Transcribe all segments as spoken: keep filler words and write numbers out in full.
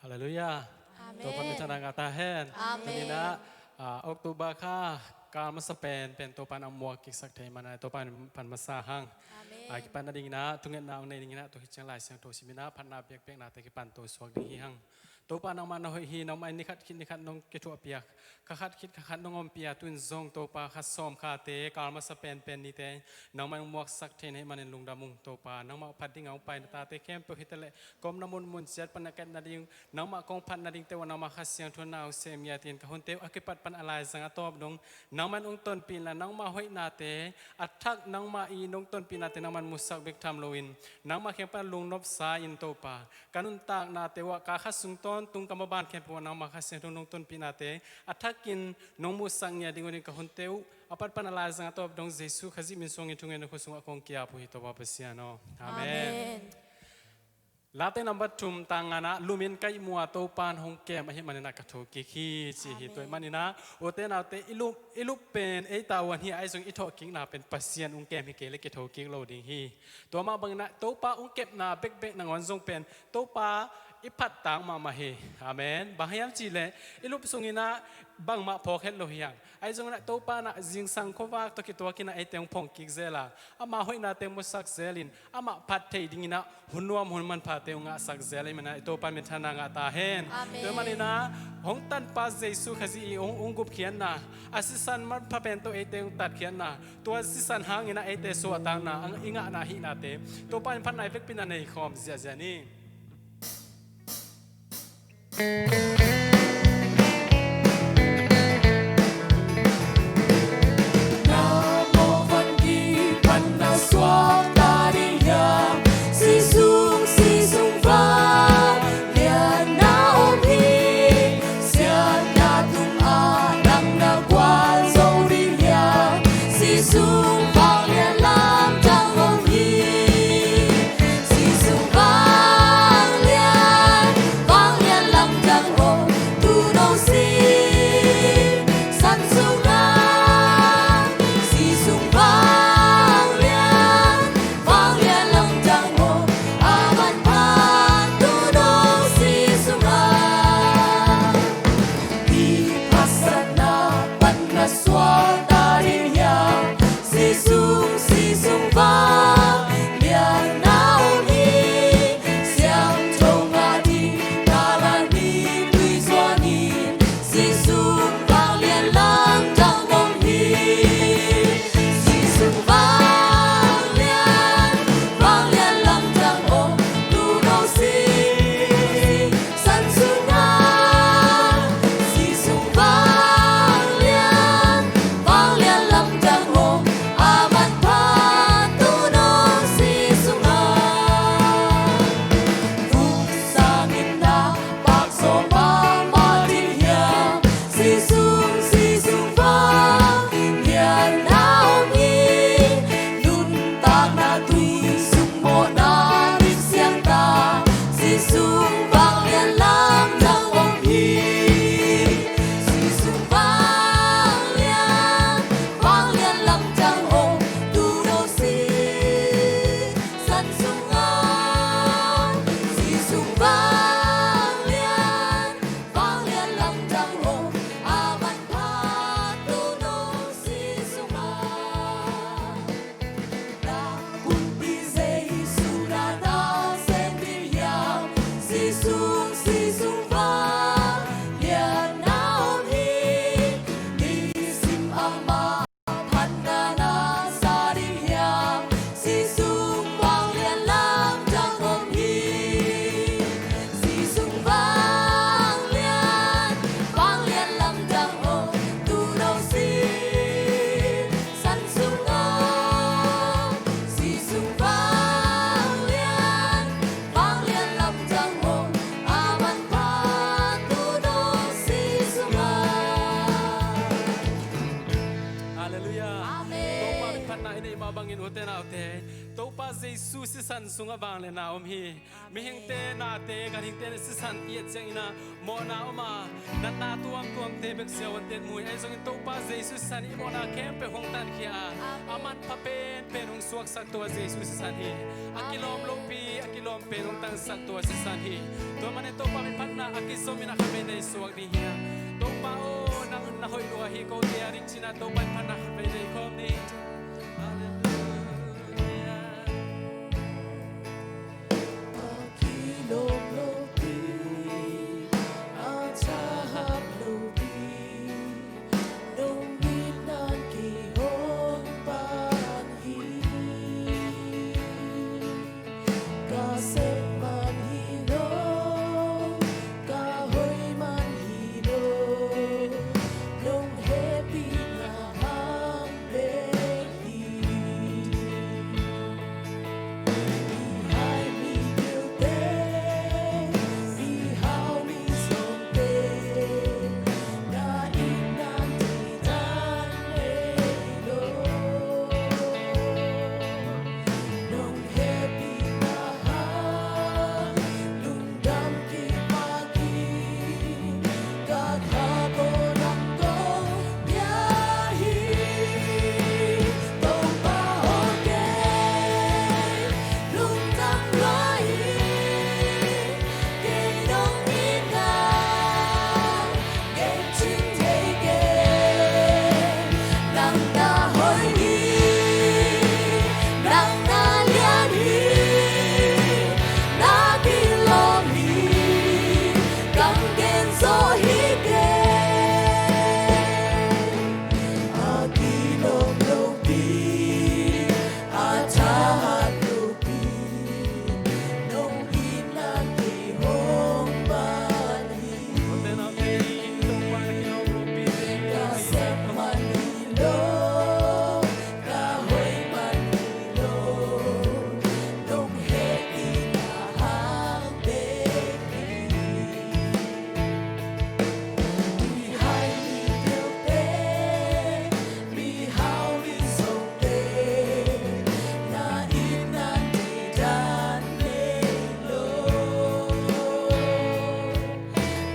Halleluiah. Amen. Topa minthanna ngah ta hen. Amen. Tuni-in ah, ah, October kha kal masa penpen Topa in hong muak kiksak thei manin Topa in hong phat masa hang. Amen. Ah, kipan nadingin ah thungetna hong nei dingin ah tua khit ciang Lai Siangtho simin ah phatna biakpiaknate kipan to suak ding hi hang. Topa, nangmah na hoih hi. Nangmah in ni khat khit ni khat nong kithuahpih a, kha khat khit kha khat nong ompih a, tu-in zong Topa, kha sawm khate kal masa penpen nite nangmah in hong muaksak thei na hih manin lungdam ung. Topa, nangmah phat dingin hong pai na tate khempeuh hi ta leh, ka omna munmun ciat pan a ka et nading, nangmah kong phat nadingte uh ah nangmah Kha Siangtho in na hong sem ngiat in, ka hunte uh a kipat pan a laizang a tawp dong nangmah in hong tonpih inla, nangmah hoihnate a thak, nangmah in hong tonpihnate nangmah in musak bek tham loin, nangmah kiang pan lungnop sa-in Topa, ka nuntaknate uh ah, ka kha sung tawntung ka maban khempeuh ah nangmah Kha Siangtho in hong tonpihnate a thakin nong musak ngiat ding uh in ka hunte uh a pat pan a laizang a tawp dong Jesu Khazih min suangin thungetna khut sungah kong ki-ap uh hi, Topa Pasian aw. Amen. Amen. Late number thum, tang ngana, lumin ka ihmu a Topa in hong kem ahih manin ah ka thokik hi, ci hi. Amen. Tua ahih manin ah ute naute, i lup, i lup pen eite uh ahi a, ahi zong i thawhkikna pen Pasian hong kem hi kei leh kithokik lo ding hi. Tua mah bangin ah Topa hong kepna bekbek nangawn zong pen Topa i phattak mahmah hi. Amen. Bang hiam cih leh i lup sungin ah bangmah phawk het lo hi hang. Ahi zongin ah Topa in ah zingsang khuavak tawh kituakin ah eite hong phongkik zel a, ama hoihnate hong musak zelin, amah phat thei dingin ah hun nuam hun manphate hong ngahsak zel ahih manin ah i Topa in minthanna ngah ta hen. Amen. Tua ahih manin ah hong tanpa Jesu Khazih i hong, hong gupkhiatna, a sisan manpha pen tawh eite hong tatkhiatna, tua sisan hangin ah eite suahtakna i ngahna ahihnate Topa in phatna i vekpi-in ah nei khawm ziahziah ni. Halleluiah. Amen. Topa min phatna i neih mah bangin ute naute, Topa Jesu sisan sungah vangliatna om hi. Amen. Mihingte, nate, ganhingte in sisan i et ciangin ah mawhna om a, natna tuamtuamte bek siavuante in mu hi. Ahi zongin Topa Jesu sisan in i mawhna khempeuh hong tankhia a, amen, a manpha penpen hong suaksak tua Jesu sisan hi. A kilawm, amen, lopi, a kilawm pen hong tansak tua sisan hi. Tua manin Topa min phatna a kizomin a khatvei nei suak ding hi hang. Topa aw, nang na hoih lua hi, kote a ding ci-in ah Topa in phatna khatvei nei khawm ni. Halleluiah. A kilawm lopi, a thahat lopi, nong itna kei hong pang hi. Ka sep man hi lo, ka hoih man hi lo, nong hehpihna hang bek hi. Mi hai mi pilte, mi hau mi zongte, na itna deidan nei lo. Nong hehpihna hang lungdam kipah in, ka kha tawh nang kong bia hi. Topa aw, kei lungdam lua hi. Kei nong itna gen cing thei kei. Nang na hoih hi, nang na lian hi, na kilawm hi, kong gen zo hi kei. A kilawm lopi, a thahat lopi, nong itna kei hong pang hi. Ka sep man hi lo, ka hoih man hi lo, nong hehpihna hang bek hi. Mi hai mi pilte, mi hau mi zongte, na itna deidan nei lo.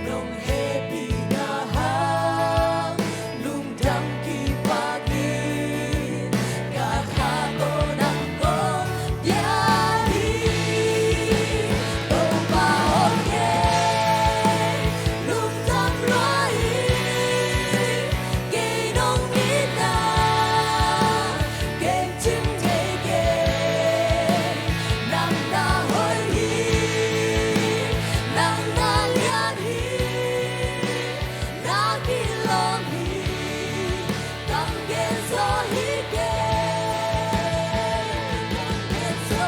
Nong hehpihna hang lungdam kipah in, ka kha tawh nang kong bia hi. Topa aw, kei lungdam lua hi. Kei nong itna gen cing thei kei. Nang na hoih hi, nang na lian hi, na kilawm hi, kong gen zo hi kei. Kong gen zo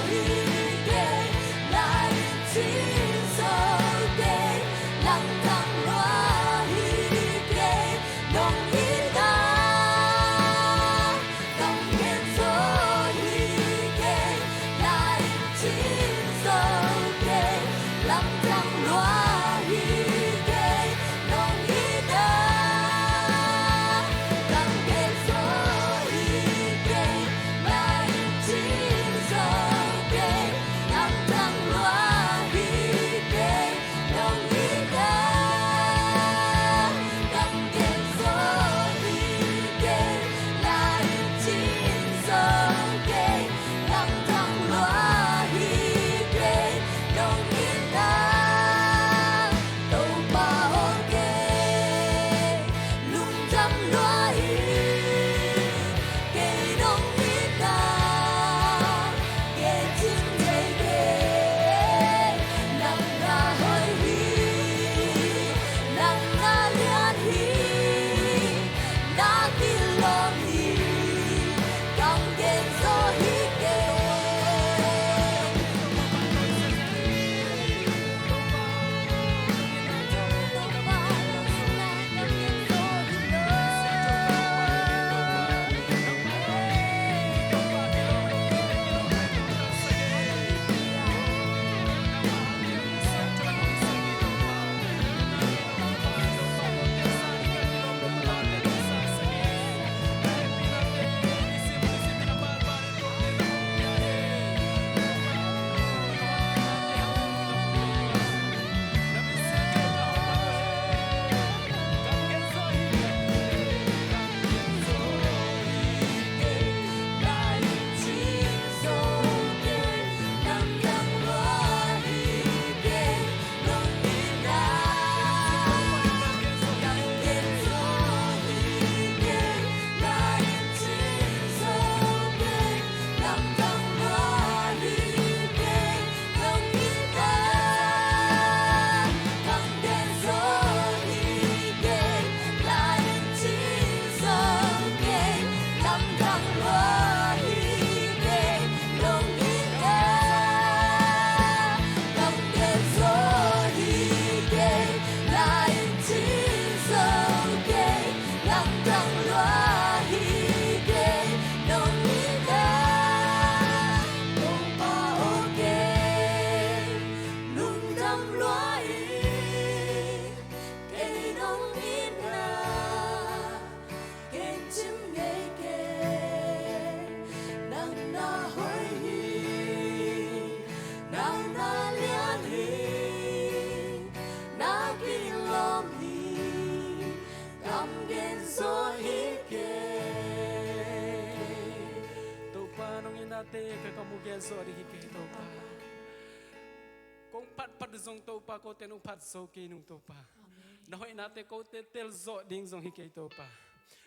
hi kei. Na it cing zo kei. Lamdang lua hi kei. Nong itna kong gen zo hi kei. Na it cing zo kei. Lamdang lua hi kei. Nong itna kong gen zo hi kei. Na it cing zo kei. Lamdang lua hi kei. Nong itna kong gen zo hi kei. Na it cing zo kei. Lamdang lua hi kei. Nong itna Mu gen zawh ding hi kei Topa. Kong phatphat zong Topa, kote nong phat zo kei nung Topa. Na hoihnate kote tel zawh ding zong hi kei Topa.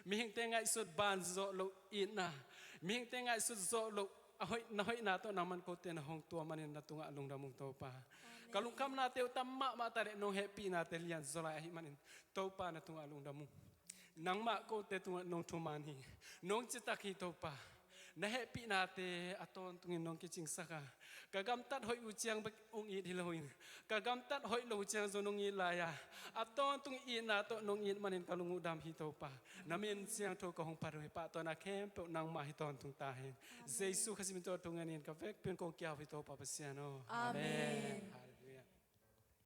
Mihingte ngaihsut ban zawh loh itna, mihingte ngaihsut zawh loh a hoih, na hoihna tawh nangman kote na hong tua manin na tungah lungdam ung Topa. Ka lungkhamnate uh tam mahmah ta leh nong hehpihnate lian zaw lai ahih manin Topa na tungah lungdam ung. Nangmah kote tungah nong thuman hi, nong citak hi Topa. Na hehpihnate a tawntungin nong kicingsak a, ka gamtat hoih uh ciang bek hong it hi loin, ka gamtat hoih lo uh ciang zong nong it lai a, a tawntung itna tawh nong it manin ka lung uh dam hi Topa. Na min siangtho ka hong phat uh hi, pahtawina khempeuh nangmah hi tawntung ta hen. Jesu Khazih min tawh thungen in ka vekpi-in kong kiau hi Topa Pasian aw. Amen.